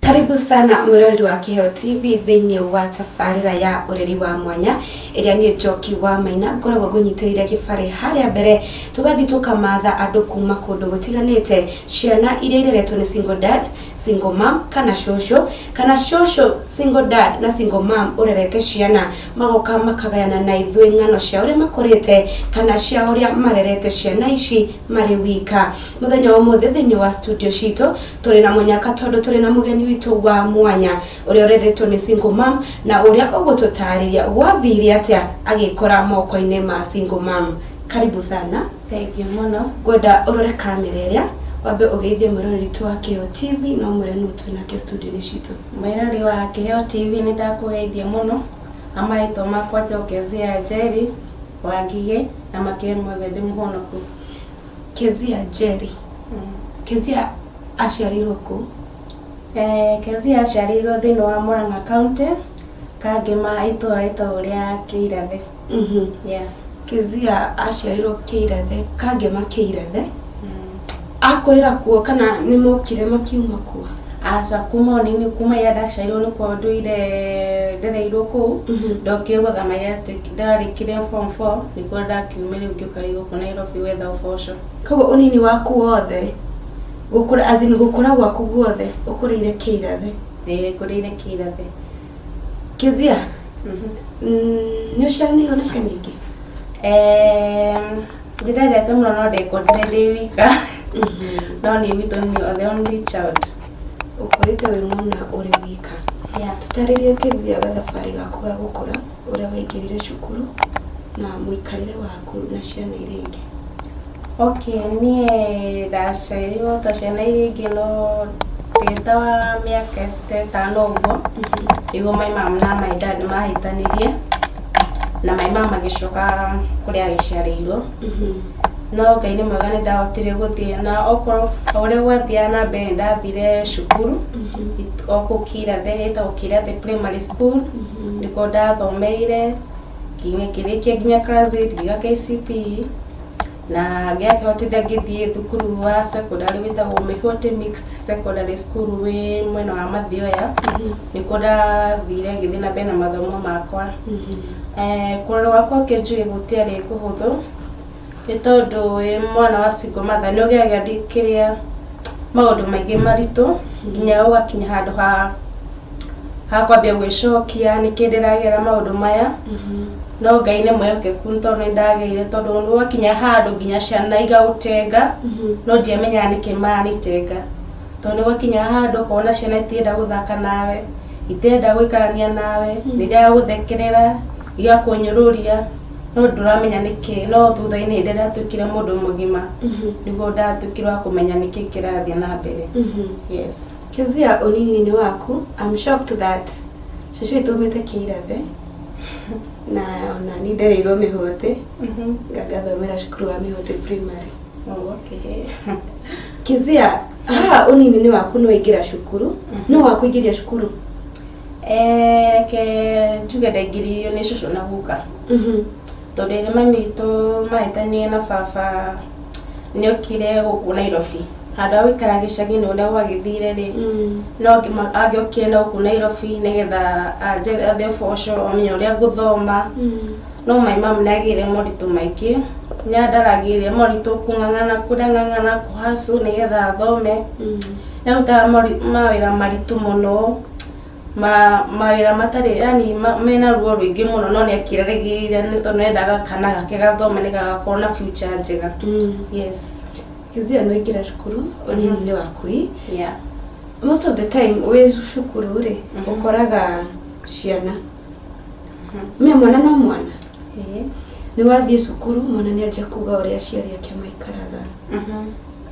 Karibu sana mwĩroreri wa Kĩheo TV thĩinĩ wa tabarĩra ya ũreri wa mwanya ĩrĩa niĩ Njoki wa Maina ngoragwo ngũnyitĩrĩire gĩbarĩ harĩa mbere, tũgathiĩ tũkamatha andũ kuma kũndũ gũtiganĩte, ciana iria ireretwo nĩ single dad, single mom kana cũcũ, kana cũcũ single dad na single mom ũrerete ciana, magoka makagayana na ithuĩ ng'ano cia ũrĩa makũrĩte kana cia ũrĩa marerete ciana ici marĩ wika. Mũthenya wa ũmũthĩ thĩinĩ wa studio citũ tũrĩ na mũnyaka tondũ tũrĩ na mũgeni witũ wa mwanya ũrĩa ũreretwo nĩ single mom na ũrĩa ũgũtũtarĩria gwathire atĩa agĩkora moko-inĩ ma single mom. Karibu sana. Thank you mũno. Ngwenda ũrore kamera ĩrĩa wambe ũgeithie mwĩroreri witũ wa Kĩheo TV no mwĩre nũ twĩ nake studio-inĩ citũ. Mwĩrori wa Kĩheo TV, nĩ ndakũgeithia mũno. Na marĩtwa makwa njĩtagwo Kezia Njeri wa Ngigĩ, na makĩria mothe ndĩ mũhonoku. Kezia Njeri. Kezia aciarĩirwo kũ? Kezia aciarĩirwo thĩinĩ wa Murang'a County, Kangema, itũra rĩtagwo rĩa Kĩirathe. Yeah. Kezia aciarĩirwo Kĩirathe, Kangema Kĩirathe. Akũrĩra kuo kana nĩ mokire makiuma kuo? Aca, kuma ũnini, kuma rĩrĩa ndaciarirwo nĩkuo ndũire ndereirwo kũu. Ndokire gũthama rĩrĩa ndarĩkirie form 4, nĩguo ndakiumire rĩu ngĩũka rĩu gũkũ Nairobi gwetha ũboco. Koguo ũnini waku wothe, gũkũra, as in gũkũra gwaku guothe ũkũrĩire Kĩirathe? Ĩĩ, ngũrĩire Kĩirathe. Kezia, nĩ ũciaranĩirwo na ciana ingĩ? Ndĩrendete mũno no ndekondire ndĩ wika. No niĩ gwitũ niĩ the only child. Ũkũrĩte wĩ mwana ũrĩ wika. Yeah. Tũtarĩrie Kezia gathabarĩ gaku ga gũkũra, ũrĩa waingĩrire cukuru na mũikarĩre waku na ciana iria ingĩ. Okay, niĩ ndaciarirwo ta ciana iria ingĩ, no ndĩ ta wa mĩaka ta 5 ũguo nĩguo my mom na my dad mahĩtanirie, na my mom agĩcoka kũrĩa agĩciarĩirwo. No Ngai nĩ mwega, nĩ ndahotire gũthiĩ, na okorwo o ũrĩa gwathiaga na mbere nĩ ndathire cukuru o kũu Kĩirathe, ĩtagwo Kĩirathe Primary School, nĩkuo ndathomeire nginya ngĩrĩkia nginya class 8, ngĩga KCPE, na ngĩakĩhotithia ngĩthiĩ thukuru wa secondary wĩtagwo Mĩhũtĩ Mixed Secondary School wĩ mwena wa Mathioya. Nĩkuo ndathire ngĩthiĩ na mbere na mathomo makwa. Kũrerwo gwakwa kĩnjũĩ gũtiarĩ kũhũthũ, nĩ tondũ wĩ mwana wa single mother nĩ ũgeragia kĩrĩa maũndũ maingĩ maritũ nginya ũgakinya handũ ha kwambia gwĩcokia, nĩkĩ ndĩragera maũndũ maya? No Ngai nĩ mwĩhokeku, nĩ tondũ nĩ ndagĩire, tondũ wakinya handũ nginya ciana igagũtenga, no ndiamenyaga nĩkĩ maranitenga, tondũ nĩ gwakinya handũ ũkona ciana itirenda gũthaka nawe, itirenda gũikarania nawe, nĩ iragũthekerera, igakũnyũrũria, no ndũramenya nĩkĩ. No thutha-inĩ hĩndĩ ĩrĩa ndatuĩkire mũndũ mũgima nĩguo ndatuĩkire wa kũmenya nĩkĩ kĩrathiĩ na mbere. Yes. Kezia, ũnini-inĩ waku, I'm shocked that cũcũ witũ aumĩte Kĩirathe na ona niĩ ndereirwo Mĩhũtĩ, ngathomera cukuru wa Mĩhũtĩ Primary. Oh, okay. Kezia, haha ũnini-inĩ waku nĩ waingĩra cukuru, nĩ wakũingĩria cukuru? Reke njuge ndaingĩririo nĩ cũcũ na guka, tondũ ĩrĩa mami witũ mahĩtanirie na baba nĩokire gũkũ Nairobi handũ ha gũikara gĩcagi-inĩ ũrĩa gwagĩthire rĩ, no angĩokire na gũkũ Nairobi nĩgetha anjethe ũboco, amenye ũrĩa ngũthoma. No my mom nĩ agĩire moritũ maingĩ, nĩ andaragĩria moritũ kũng'ang'ana kũrĩa ng'ang'ana kũhacu nĩgetha athome. Nĩ arutaga mawĩra maritũ mũno, mawĩra matarĩ yani mena ruo rũingĩ mũno, no nĩ akĩrĩgĩrĩire nĩ tondũ nĩendaga kana gake gathome nĩ gagakorwo na future njega. Yes. Kezia, nĩ waingĩra cukuru ũnini-inĩ waku ĩ? Yeah. Most of the time wĩ cukuru rĩ, ũkoraga ciana me mwana no mwana. Nĩ wathiĩ cukuru, mwana nĩ anjia kuga ũrĩa aciari ake maikaraga,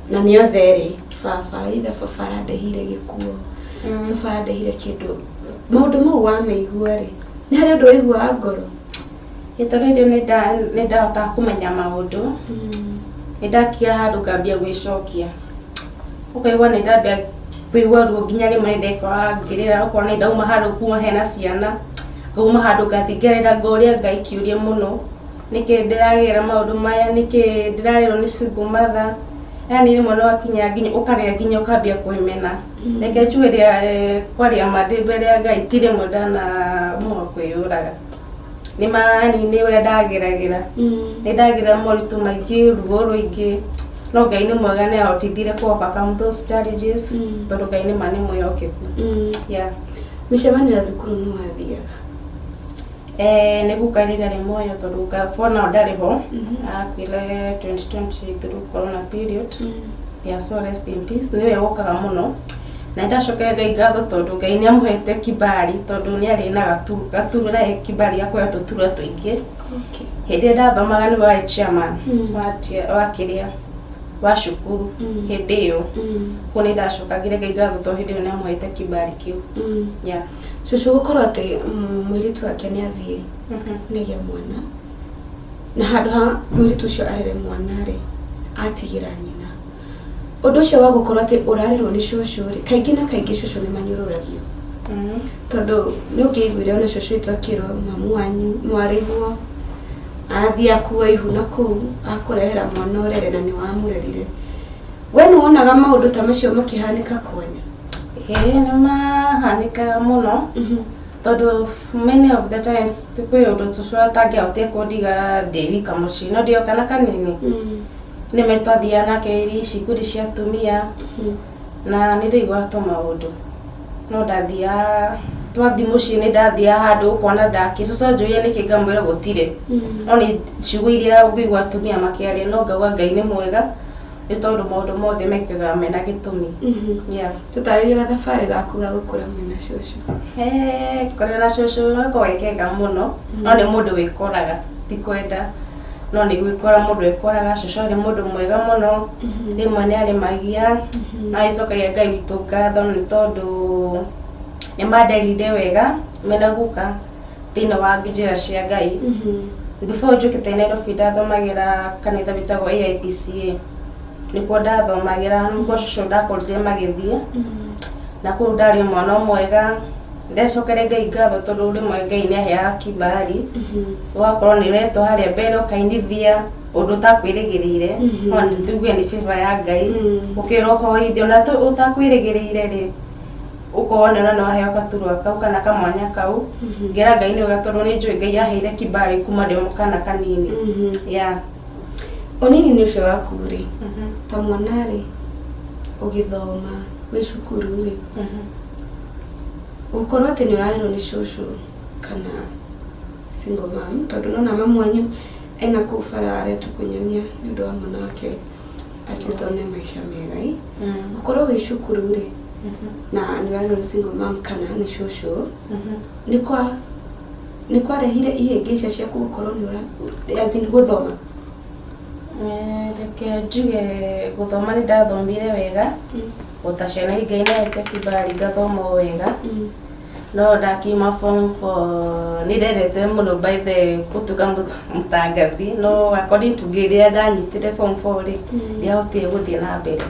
na nĩ othe rĩ, baba ithe, baba arandehire gĩkuo, baba arandehire kĩndũ. Maũndũ mau wamaigua rĩ, nĩ harĩ ũndũ waiguaga ngoro? Ĩ tondũ hĩndĩ ĩyo nĩ ndahotaga kũmenya maũndũ, nĩ ndakinya handũ ngambia gwĩcokia, ũkaigua nĩ ndambia kũigua ruo, nginya rĩmwe nĩ ndekoraga ngĩrĩra okorwo nĩ ndauma handũ kuma hena ciana, ngauma handũ ngathiĩ ngerera, ngoria Ngai kĩũria mũno, nĩkĩ ndĩragera maũndũ maya? Nĩkĩ ndĩrarerwo nĩ single mother? Yani rĩmwe nĩ wakinya nginya ũkarĩa nginya ũkambia kwĩmena. Reke njuge rĩa kwaria ma ndĩ mbere ya Ngai ti rĩmwe ndanaamua kwĩyũraga. Nĩ ma yani nĩ ũrĩa ndageragĩra. Nĩ ndagerera moritũ maingĩ, ruo rũingĩ, no Ngai nĩ mwega nĩ ahotithire kũ overcome those challenges tondũ Ngai nĩ ma nĩ mwĩhokeku. Yeah. Mĩcemanio ya thukuru nĩ wathiaga? Nĩ guka rĩrĩa rĩ muoyo tondũ guka for now ndarĩ ho. Akuire 2020 through corona period. Yeah, so rest in peace. Nĩwe wokaga mũno. Na nĩndacokeria Ngai ngatho tondũ Ngai nĩ amũhete kibali tondũ nĩ arĩ na gaturu na kibali gĩa kũheo tũturwa tũingĩ. Hĩndĩ ĩrĩa ndathomaga nĩwe warĩ chairman wa kĩrĩa wa cukuru hĩndĩ ĩyo. Koguo nĩ ndacokagĩria Ngai ngatho tondũ hĩndĩ ĩyo nĩ amũhete kibali kĩu. Yeah. Cũcũ gũkorwo atĩ mũirĩtu wake nĩ athiĩ nĩ agĩa mwana na handũ ha mũirĩtu ũcio arere mwana rĩ atigĩra nyina. Ũndũ ũcio wa gũkorwo atĩ ũrarerwo nĩ cũcũ rĩ, kaingĩ na kaingĩ cũcũ nĩ manyũrũragio. Tondũ nĩ ũkĩiguire ona cũcũ witũ akĩrwo mamu wanyu mwarĩguo athiĩ akua ihu na kũu akũrehera mwana ũrere na nĩ wamũrerire. We nĩ wonaga maũndũ ta macio makĩhanĩka kwanyu? Ĩĩ nĩ mahanĩkaga mũno tondũ many of the times kwĩ ũndũ cũcũ atangĩahotire kũndiga ndĩ wika mũciĩ no ndĩ o kana kanini. Nĩ me twathiaga nake iria ici ikundi cia atumia na nĩ ndaiguaga tũmaũndũ no ndathiaga twathiĩ mũciĩ nĩ ndathiaga handũ ũkona ndakĩ cũcũ anjũria nĩkĩ ngamwĩra gũtirĩ no nĩ ciugo iria ngũigua atumia makĩaria no ngauga Ngai nĩ mwega nĩ tondũ maũndũ mothe mekĩkaga mena gĩtũmi. Yeah. Tũtarĩrie gathabarĩ gaku ga gũkũra mwĩna cũcũ. Kũrera na cũcũ gakoragwo ge kega mũno no nĩ mũndũ wĩkoraga ti kwenda no nĩ gwĩkora mũndũ ekoraga. Cũcũ arĩ mũndũ mwega mũno, rĩmwe nĩ arĩmagia na nĩnjokagia Ngai witũ ngatho nĩ tondũ nĩ manderire wega mena guka thĩinĩ wa njĩra cia Ngai. Before njũkĩte Nairobi ndathomagĩra kanitha wĩtagwo AIPCA, nĩkuo ndathomagĩra nĩkuo cũcũ ndakorire magĩthiĩ na kũu ndarĩ mwana mwega. Ndecokere Ngai ngatho tondũ rĩmwe Ngai nĩ aheaga kibali ũgakorwo nĩ ũretwo harĩa mbere ũkainithia ũndũ ũtakwĩrĩgĩrĩire no tuge nĩ favor ya Ngai ũkĩrwo hoithie ona ũtakwĩrĩgĩrĩire rĩ ũkona ona no waheo gaturwa kau kana kamwanya kau. Ngera Ngai nĩ wega tondũ nĩ njũĩ Ngai aheire kibali kuma ndĩ o kana kanini. Yeah. Ũnini-inĩ ũcio waku rĩ, ta mwana rĩ, ũgĩthoma wĩ cukuru rĩ, gũkorwo atĩ nĩ ũrarerwo nĩ cũcũ kana single mom, tondũ nona mamu wanyu ena kũu bara aretukunyania nĩ ũndũ wa mwana wake at least one maica mega ĩ, gũkorwo wĩ cukuru rĩ na nĩ ũrarerwo nĩ single mom kana nĩ cũcũ, nĩ kwarehire ihĩngĩca ciaku gũkorwo nĩ ũra as in gũthoma? Reke njuge gũthoma nĩ ndathomire wega ota ciana iria Ngai nĩ ahete kibali ngathoma o wega no ndakiuma form four nĩ ndendete mũno by the gũtuĩka mũtangathi no according to grade ĩrĩa ndanyitire form four rĩ ndiahotire gũthiĩ na mbere.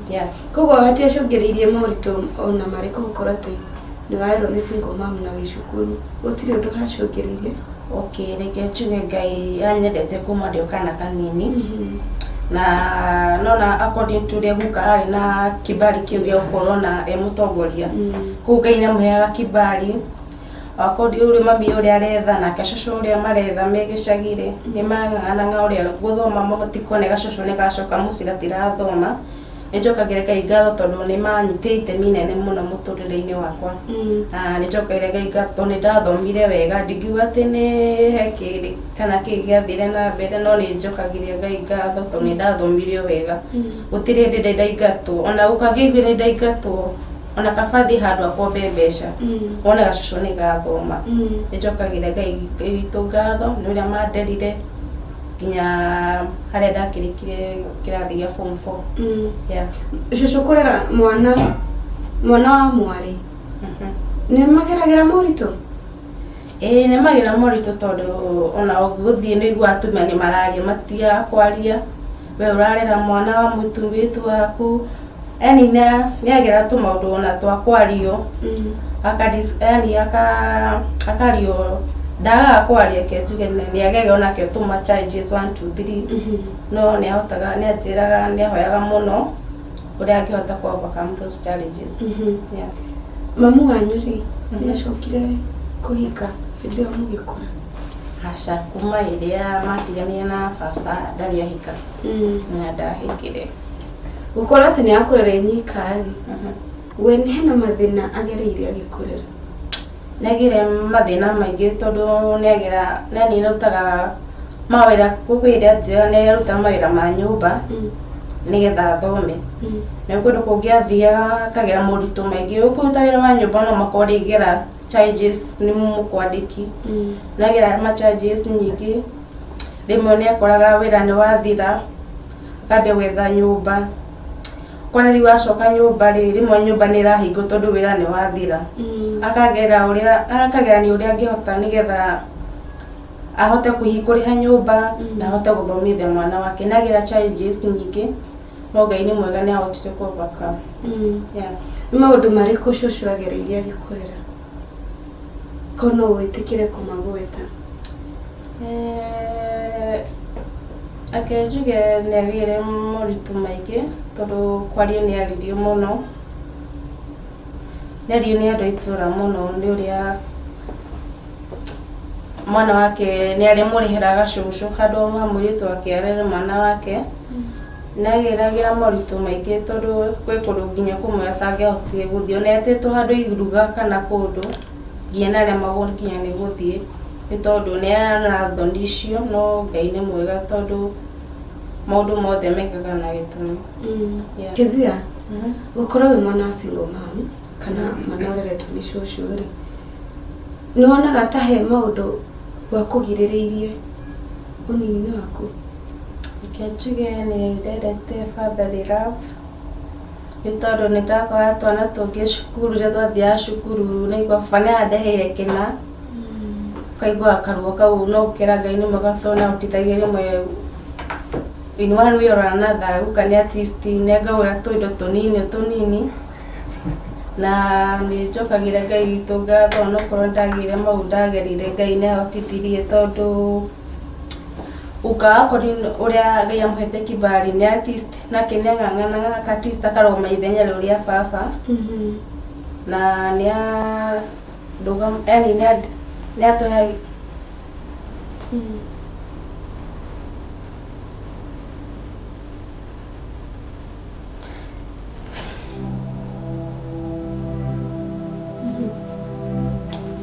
Yeah. Koguo hatiacũngĩrĩirie moritũ ona marĩkũ gũkorwo atĩ nĩ ũrarerwo nĩ single mom na wĩ cukuru, gũtirĩ ũndũ hacũngĩrĩirie? Okay, reke njuge Ngai anyendete kuma ndĩ o kana kanini na nona according to ũrĩa guka arĩ na kibali kĩu gĩa gũkorwo na e mũtongoria kũu Ngai nĩ amũheaga kibali according ũrĩa mami ũrĩa aretha nake cũcũ ũrĩa maretha me gĩcagi-rĩ nĩ mang'ang'anaga ũrĩa gũthoma matikuoneka cũcũ nĩ gacoka mũciĩ gatirathoma. Nĩ njokagĩria Ngai ngatho tondũ nĩ manyitire itemi inene mũno mũtũrĩre-inĩ wakwa na nĩ njokagĩria Ngai ngatho tondũ nĩ ndathomire wega ndingiuga atĩ nĩ he kĩndũ kana kĩ gĩathire na mbere no nĩ njokagĩria Ngai ngatho tondũ nĩ ndathomire o wega. Gũtirĩ hĩndĩ ndĩ ndaingatwo ona guka angĩaiguire nĩ ndaingatwo ona kaba thiĩ handũ akombe mbeca wone gacũcũ nĩ gathoma. Nĩ njokagĩria Ngai witũ ngatho nĩ ũrĩa manderire nginya harĩa ndakĩrĩkirie kĩrathi gĩa form four. Yeah. Cũcũ kũrera mwana mwana wa mwarĩ nĩ mageragĩra moritũ? Ĩĩ nĩ magĩra moritũ tondũ ona ũngĩgũthiĩ nĩ ũiguaga atumia nĩ mararia matigaga kwaria we ũrarera mwana wa mũtumia waku yani nĩ agera tũmaũndũ ona twa kwario yani akario Ndagaga kwaria ke njuge nĩ agege onake tũma charges 1 2 3. No nĩ ahotaga, nĩ anjĩraga nĩ ahoyaga mũno ũrĩa angĩhota ku overcome those challenges. Yeah. Mamu wanyu rĩ, nĩ acokire kũhika hĩndĩ ĩyo mũgĩkũra? Aca, kuma ĩrĩa matiganire na baba ndarĩ ahika na ndahikire. Gũkorwo atĩ nĩ akũrera inyika rĩ, we nĩ hena mathĩna agereire agĩkũrera? Nĩagĩire mathĩna maingĩ tondũ nĩagĩra nĩ arutaga mawĩra kwĩ ĩrĩa njega, nĩ arutaga mawĩra ma nyũmba nĩgetha athome. Na kũndũ kũngĩ athiaga akagera moritũ maingĩ, ũkũruta wĩra wa nyũmba no makorwo charges nĩ mũkwandĩki. Nagera ma charges nyingĩ, rĩmwe nĩ akoraga wĩra nĩ wathira, akambia gwetha nyũmba, kona rĩu acoka nyũmba rĩ, rĩmwe nyũmba nĩ ĩrahingwo tondũ wĩra nĩ wathira. Akagera ũrĩa akagerania ũrĩa angĩhota nĩgetha ahote kũrĩha nyũmba na ahote gũthomithia mwana wake. Nagera challenges nyingĩ, no Ngai nĩ mwega, nĩ ahotire ku overcome. Yeah. Nĩ maũndũ marĩkũ cũcũ agereire agĩkũrera, korwo no wĩtĩkĩre kũmagweta? Ake njuge nĩ agĩire moritũ maingĩ tondũ kwario nĩ aririo mũno, nĩ aririo nĩ andũ a itũũra mũno nĩ ũrĩa mwana wake nĩ arĩmũrĩhĩraga cũcũ handũ ha mũirĩtu wake arere mwana wake. Nĩ ageragĩra moritũ maingĩ tondũ gwĩ kũndũ nginya kũmwe atangĩahotire gũthiĩ, ona etĩtwo handũ iruga kana kũndũ nginya nĩ aremagwo nginya nĩ gũthiĩ nĩ tondũ nĩ arona thoni icio. No Ngai nĩ mwega tondũ maũndũ mothe mekaga na gĩtũmi. Yeah. Kezia, gũkorwo wĩ mwana wa single mom kana mwana ũreretwo nĩ cũcũ rĩ, nĩ wonaga ta he maũndũ gwakũgirĩrĩirie ũnini-inĩ waku? Reke njuge nĩ ndendete fatherly love nĩ tondũ nĩ ndakoraga twana tũngĩ cukuru, rĩrĩa twathiaga cukuru nĩigua baba nĩ andeheire kĩna, ũkaigua karuo kau, no ũkera Ngai nĩ mwega tondũ nĩ ahotithagia rĩmwe in one way or another guka nĩ at least nĩ angagũra tũindo tũnini tũnini. Na nĩ njokagĩria Ngai witũ ngatho onokorwo ndagĩire mau ndagereire, Ngai nĩ ahotithirie tondũ guka wakwa ũrĩa Ngai amũhete kibali nĩ at least nake nĩ ang'ang'anaga at least akarũgama ithenya rĩu rĩa baba. Na nĩ yani nĩ atũhe.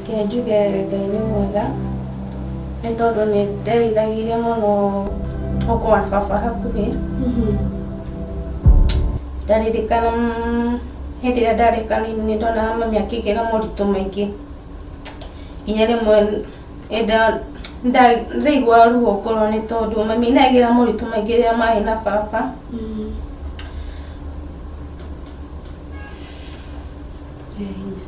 Reke njuge Ngai nĩ mwega nĩ tondũ nĩ nderiragĩria mũno gũkorwo na baba hakuhĩ. Ndaririkana hĩndĩ ĩrĩa ndarĩ kanini nĩ ndonaga mami akĩgera moritũ maingĩ, nginya rĩmwe ndaiguaga ruo ngoro nĩ tondũ mami nĩ agĩraga moritũ maingĩ rĩrĩa marĩ na baba. He hinya.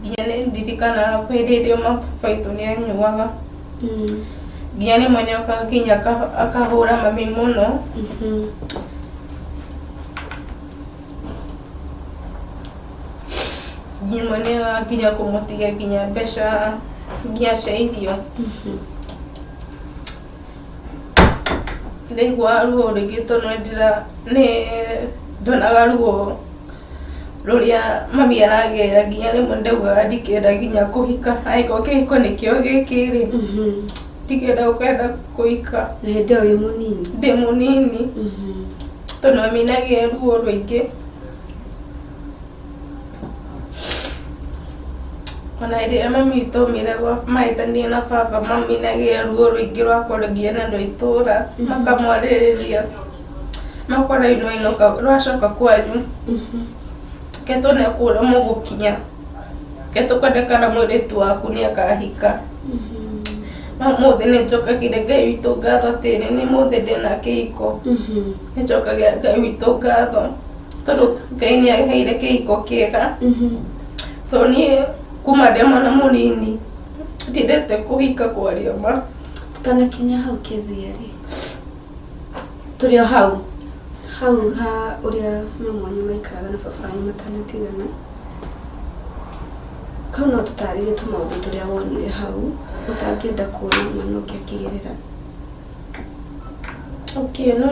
Nginya nĩ ndirikanaga kwĩ hĩndĩ ĩmwe baba witũ nĩ anyuaga, nginya rĩmwe nĩ okaga nginya akahũra mami mũno. Rĩmwe nĩ nginya kũmũtigia nginya mbeca nginya cia irio. Ndaiguaga ruo rũingĩ tondũ nĩ ndonaga ruo rũrĩa mami aragera, nginya rĩmwe ndaugaga ndikenda nginya kũhika, angĩkorwo kĩhiko nĩkĩo gĩkĩ rĩ, ndikenda kwenda kũhika. Na hĩndĩ ĩyo wĩ mũnini? Ndĩ mũnini, tondũ mami nĩ ruo rũingĩ. Ona hĩndĩ ĩrĩa mami witũ aumire mahĩtanirie na baba, mami nĩ agĩire ruo rũingĩ rwa kwarangia na andũ a itũra, makamwarĩrĩria, makona rĩu nĩwainũka nĩwacoka kwanyu, reke tuone kũrĩa mũgũkinya, reke tũkone kana mũirĩtu waku nĩ akahika. No ũmũthĩ nĩ njokagĩria Ngai witũ ngatho atĩ nĩ ũmũthĩ ndĩna kĩhiko. Nĩ njokagĩria Ngai witũ ngatho tondũ Ngai nĩ aheire kĩhiko kĩega. Tondũ niĩ kuma ndĩ mwana mũnini ndiendete kũhika kwaria ma. Tũtanakinya hau Kezia rĩ, tũrĩ o hau hau ha ũrĩa mami wanyu maikaraga na baba wanyu matanatigana. Kau no tũtarĩrie tũmaũndũ tũrĩa wonire hau ũtangĩenda kuona mwana ũngĩ akĩgerera. Okay, no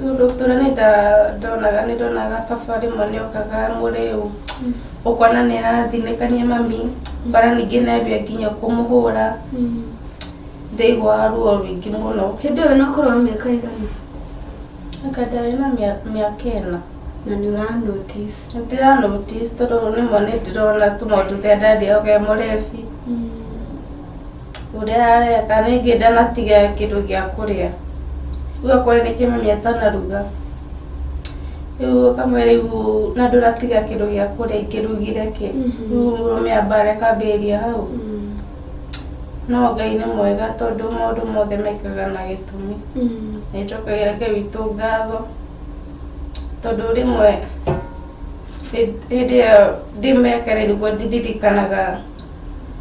ũndũ tũrĩa nĩ ndonaga, nĩ ndonaga baba rĩmwe nĩ okaga mũrĩu, ũkona nĩ arathinĩkania mami, ũkona ningĩ nĩ ambia nginya kũmũhũra. Ndaiguaga ruo rũingĩ mũno. Hĩndĩ ĩyo wĩna ũkũrũ wa mĩaka ĩigana? Anga ndarĩ na mĩaka 4. Na nĩ ũra notice? Nĩ ndĩra notice tondũ rĩmwe nĩ ndĩrona tũmaũndũ tũrĩa daddy oka e mũrebi, ũrĩa areka, rĩngĩ ndanatiga kĩndũ gĩa kũrĩa, rĩu akore nĩkĩ mami atanaruga, rĩu ũkamwĩra rĩu na ndũratiga kĩndũ gĩa kũrĩa ingĩrugire kĩ, rĩu mũrũme ambara akambĩrĩria hau. No Ngai nĩ mwega tondũ maũndũ mothe mekaga na gĩtũmi. Nĩ njokagĩra Ngai witũ ngatho tondũ rĩmwe hĩndĩ ĩyo ndĩmekere nĩguo ndirikanaga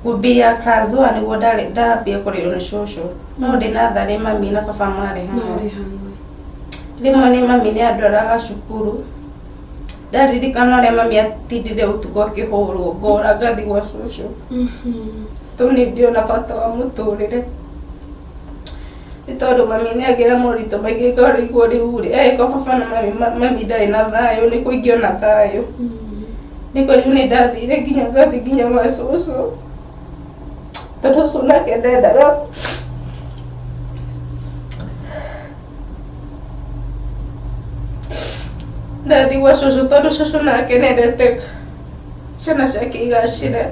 kwambĩrĩria class one nĩguo ndambia kũrerwo nĩ cũcũ, no ndĩ natharĩ mami na baba marĩ hamwe. Marĩ hamwe. Rĩmwe nĩ mami nĩ andwaraga cukuru, ndaririkana ũrĩa mami atindire ũtukũ akĩhũrwo, ngora ngathiĩ gwa cũcũ. Tondũ nĩ ndĩona bata wa mũtũrĩre, nĩ tondũ mami nĩ agĩra moritũ maingĩ ngarigwo rĩu rĩ, angĩkorwo baba na mami, mami ndarĩ na thayũ nĩkũ ingĩona thayũ. Nĩkũ rĩu nĩ ndathire nginya ngathiĩ nginya gwa cũcũ, tondũ cũcũ nake ndendaga. Ndathiĩ gwa cũcũ tondũ cũcũ nake nĩendete ciana ciake igacĩre.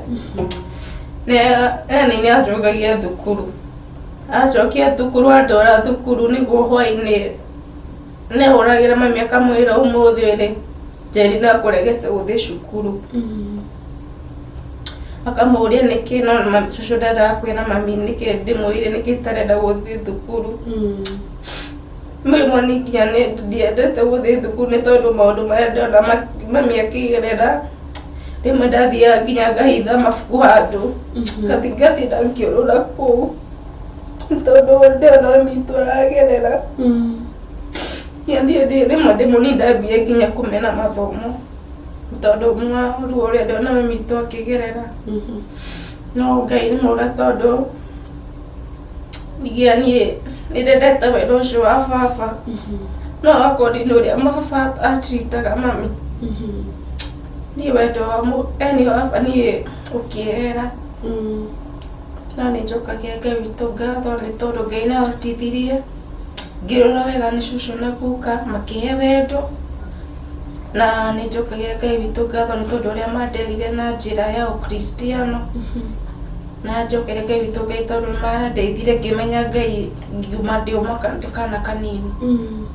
Yani nĩ anjokagia thukuru, anjokia thukuru andwara thukuru nĩguo hwainĩ nĩ ahũragĩra mami akamwĩra ũmũthĩ rĩ, Njeri nĩ akũregete gũthiĩ cukuru. Akamũria nĩkĩ, no cũcũ ndendaga kwĩra mami nĩkĩ ndĩmwĩrire nĩkĩ itarenda gũthiĩ thukuru. Rĩmwe niĩ nginya ndiendete gũthiĩ thukuru nĩ tondũ maũndũ marĩa ndĩrona mami akĩgerera, rĩmwe ndathiaga nginya ngahitha mabuku handũ, ngathiĩ ngatinda ngĩũrũra kũu, nĩ tondũ ndĩrona mami witũ aragerera. Nginya niĩ rĩmwe ndĩ mũnini ndambire nginya kũmena mathomo, nĩ tondũ wa ruo rũrĩa ndĩrona mami witũ akĩgerera. No Ngai nĩ mwega tondũ nginya niĩ nĩ ndendete wĩra ũcio wa baba, no akorwo nĩ ũrĩa baba a treat aga mami, niĩ wendo wa yani baba niĩ ũkĩehera. No nĩ njokagia Ngai witũ ngatho nĩ tondũ Ngai nĩ ahotithirie ngĩrorwo wega nĩ cũcũ na guka makĩhe wendo, na nĩ njokagĩria Ngai witũ ngatho nĩ tondũ ũrĩa manderire na njĩra ya ũkristiano. Na njokeria Ngai witũ Ngai tondũ nĩ mandeithirie ngĩmenya Ngai ngiuma ndĩ o kana kanini.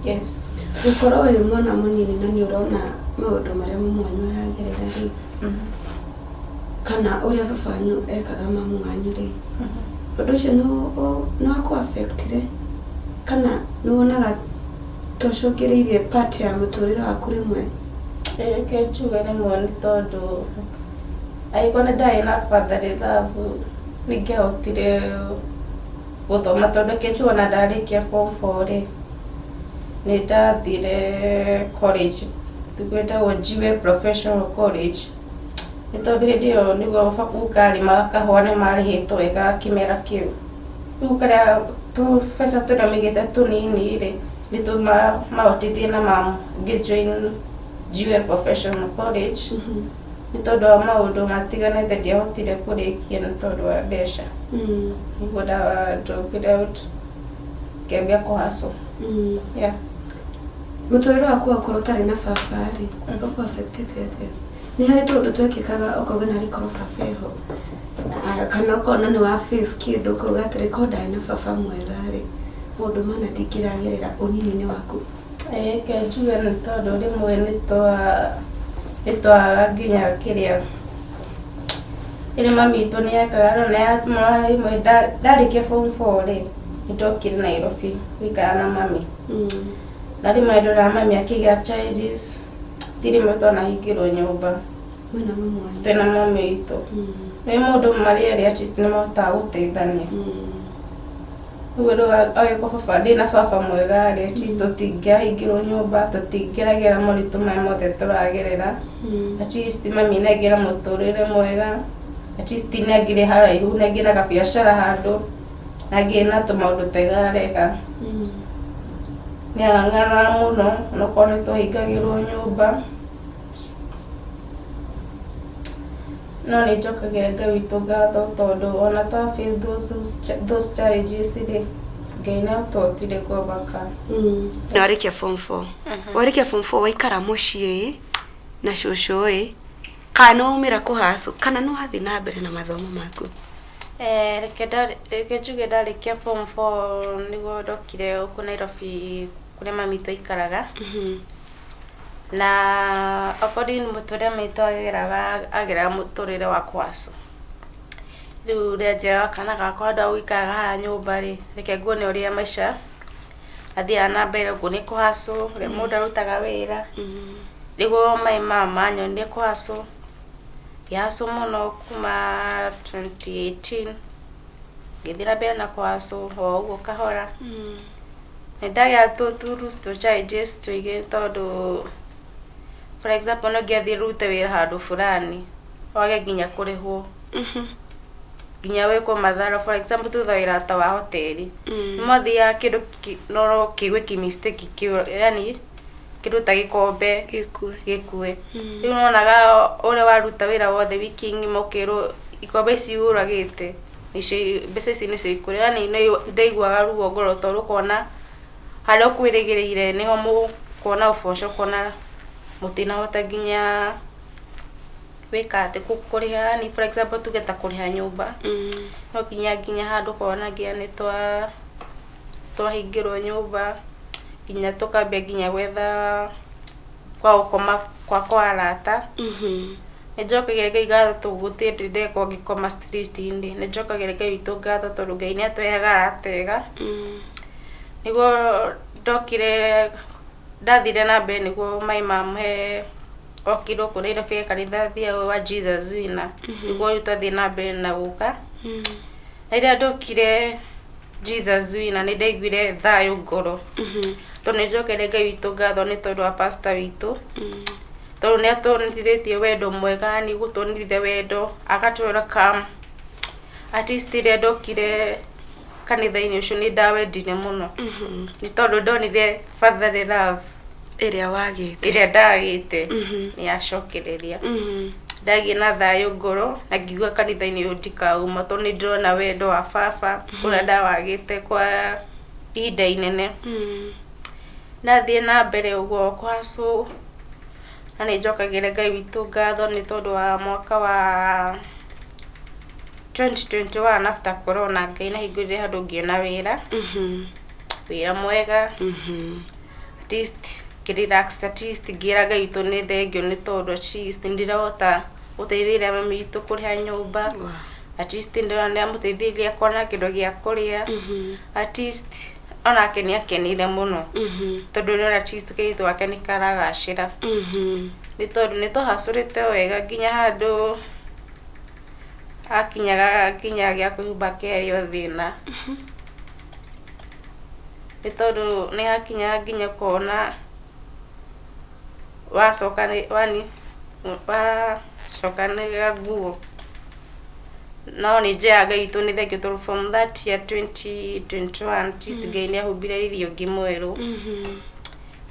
Yes. Gũkorwo wĩ mwana mũnini na nĩ ũrona maũndũ marĩa mamu wanyu aragerera rĩ, kana ũrĩa baba wanyu ekaga mamu wanyu rĩ, ũndũ ũcio nĩ wakũ affect ire, kana nĩ wonaga tũcũngĩrĩirie part ya mũtũrĩre waku rĩmwe? Reke njuge rĩmwe nĩ tondũ angĩkorwo nĩ ndarĩ na fatherly love nĩ ingĩahotire gũthoma, tondũ reke njuge ona ndarĩkia form four rĩ, nĩ ndathire college gwĩtagwo Jiwe Professional College, nĩ tondũ hĩndĩ ĩyo nĩguo guka arĩmaga kahũa nĩ marĩhĩtwo wega kĩmera kĩu. Rĩu karĩa tũbeca tũrĩa maigĩte tũnini rĩ, nĩ mahotithirie na ngĩ join Jiwe Professional College, nĩ tondũ wa maũndũ matiganĩte ndiahotire kũrĩkia nĩ tondũ wa mbeca. Nĩguo nda drop out ngĩambia kũ hustle. Yeah. Mũtũrĩre waku wakorwo ũtarĩ na baba rĩ, ũkũ affect ĩte atĩa? Nĩ harĩ tũũndũ twekĩkaga ũkauga narĩ korwo baba eho, kana ũkona nĩ wa face kĩndũ ũkauga atĩrĩ, korwo ndarĩ na baba mwega rĩ, maũndũ mana ndingĩragerera ũnini-inĩ waku? Reke njuge nĩ tondũ rĩmwe nĩ twagaga nginya kĩrĩa, rĩrĩa mami witũ nĩ ekaga no rĩmwe ndarĩkia form four rĩ, nĩ ndokire Nairobi gũikara na mami. Na rĩmwe ndoraga mami akĩgĩa challenges, ti rĩmwe twanahingĩrwo nyũmba. Mwĩna mamu wanyu? Twĩna mami witũ. Nĩ mũndũ marĩ erĩ at least nĩ mahotaga gũteithania. Ũguo rĩu angĩkorwo baba ndĩna baba mwega rĩ, at least tũtingĩahingĩrwo nyũmba, tũtingĩragerera moritũ maya mothe tũragerera. At least mami nĩ aingĩra mũtũrĩre mwega. At least nĩ angĩrĩ haraihu, nĩ angĩrĩ na kabiacara handũ, na angĩrĩ na tũmaũndũ twega areka. Nĩ ang'ang'anaga mũno, onokorwo nĩ twahingagĩrwo nyũmba. No nĩ njokagĩria Ngai witũ ngatho tondũ ona twa face those challenges rĩ, Ngai nĩ atũhotire kũ overcome. Na warĩkia form 4, warĩkia form 4 waikara mũciĩ na cũcũ ĩ, kana nĩ waumĩra kũhacũ, kana nĩ wathiĩ na mbere na mathomo maku? Reke njuge ndarĩkia form 4 nĩguo ndokire gũkũ Nairobi kũrĩa mami witũ aikaraga. Na according mũtũrĩre maitũ ageraga mũtũrĩre wa kũhacũ. Rĩu rĩrĩa njeraga kana gakwa handũ ha gũikaraga haha nyũmba rĩ, reke nguone ũrĩa maica mathiaga na mbere, nguonie kũhacũ, ũrĩa mũndũ arutaga wĩra. Nĩguo my mum anyonirie kũhacũ, ngĩhacũ mũno kuma 2018, ngĩthiĩ na mbere na kũhacũ o ũguo kahora. Nĩ ndagĩa tũ challenges tũingĩ tondũ for example no ngĩathiĩ rute wĩra handũ fulani, wage nginya kũrĩhwo, nginya wĩkwo mathara. For example tuge wĩra ta wa hoteli, nĩ mwathiaga kĩndũ no kĩgwe kĩ mistake, yani kĩndũ ta gĩkombe gĩkue. Gĩkue. Rĩu nĩwonaga ũrĩa waruta wĩra wothe wiki ng'ima, ũkerwo ikombe ici ũragĩte nĩcio mbeca ici nĩcio ikũrĩa. Yani nĩ ndaiguaga ruo ngoro tondũ ũkona harĩa ũkwĩrĩgĩrĩire nĩho mũkuona ũboco, ũkona mũtinahota nginya gwĩka atĩ kũrĩha, yani for example tuge ta kũrĩha nyũmba, no nginya handũ ũkona nginya nĩ twahingĩrwo nyũmba, nginya tũkambia nginya gwetha kwa gũkoma kwa arata. Nĩ njokagia Ngai ngatho tondũ gũtirĩ hĩndĩ ndekwo ngĩkoma street-inĩ. Nĩ njokagia Ngai witũ ngatho tondũ Ngai nĩ atũheaga arata ega. Nĩguo ndokire ndathire na mbere nĩguo my mum he okire gũkũ Nairobi he kanitha athiaga wa Jesus Winner, nĩguo rĩu twathiĩ na mbere na gũka. Na rĩrĩa ndokire Jesus Winner nĩ ndaiguire thayũ ngoro, tondũ nĩ njokeire Ngai witũ ngatho nĩ tondũ wa pastor witũ, tondũ nĩ atũnitithĩtie wendo mwega, nĩ gũtuonithia wendo, agatwĩra come. At least rĩrĩa ndokire kanitha-inĩ ũcio nĩ ndawendire mũno, nĩ tondũ ndonire fatherly love ĩrĩa wagĩte, ĩrĩa ndagĩte nĩ yacokereria. Ndagĩa na thayũ ngoro na ngiuga kanitha-inĩ ũyũ ndikauma, tondũ nĩ ndĩrona wendo wa baba ũrĩa ndawagĩte kwa ihinda inene. Ndathiĩ na mbere ũguo kũhacũ, na nĩ njokagĩria Ngai witũ ngatho nĩ tondũ wa mwaka wa 2021 after corona, Ngai nĩ ahingũrire handũ ngĩona wĩra, wĩra mwega. At least ngĩ-relax, at least ngĩra Ngai witũ nĩ thengiũ nĩ tondũ at least nĩ ndĩrahota gũteithĩrĩria mami witũ kũrĩha nyũmba. At least ndĩrona nĩ amũteithĩrĩria kuona kĩndũ gĩa kũrĩa. At least onake nĩ akenire mũno, tondũ nĩ at least kairĩtu gake nĩ karagacĩra, nĩ tondũ nĩ twahacũrĩte wega nginya handũ akinyaga nginya gĩa kwĩhumba kĩarĩ o thĩna, nĩ tondũ nĩ hakinyaga nginya ũkona wacoka wani wacokanĩrĩra nguo. No nĩ njĩraga Ngai witũ nĩ thengiũ, tondũ from that year 2021 at least Ngai nĩ ahumbire riri ũngĩ mwerũ.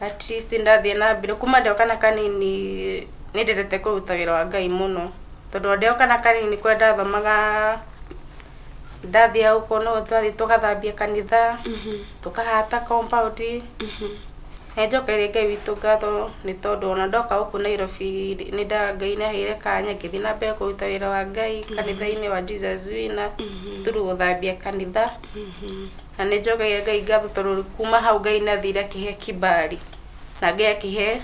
At least ndathiĩ na mbere kuma ndĩ o kana kanini nĩ ndendete kũruta wĩra wa Ngai mũno, tondũ ndĩ o kana kanini kũrĩa ndathomaga ndathiaga gũkũ no twathiĩ tũgathambia kanitha, tũkahata compound. Nĩ njokeire Ngai witũ ngatho nĩ tondũ ona ndoka gũkũ Nairobi nĩ nda Ngai nĩ aheire kanya ngĩthiĩ na mbere kũruta wĩra wa Ngai kanitha-inĩ wa Jesus Winner through gũthambia kanitha. Na nĩ njokeire Ngai ngatho tondũ kuma hau Ngai nĩ athire akĩhe kibali na Ngai akĩhe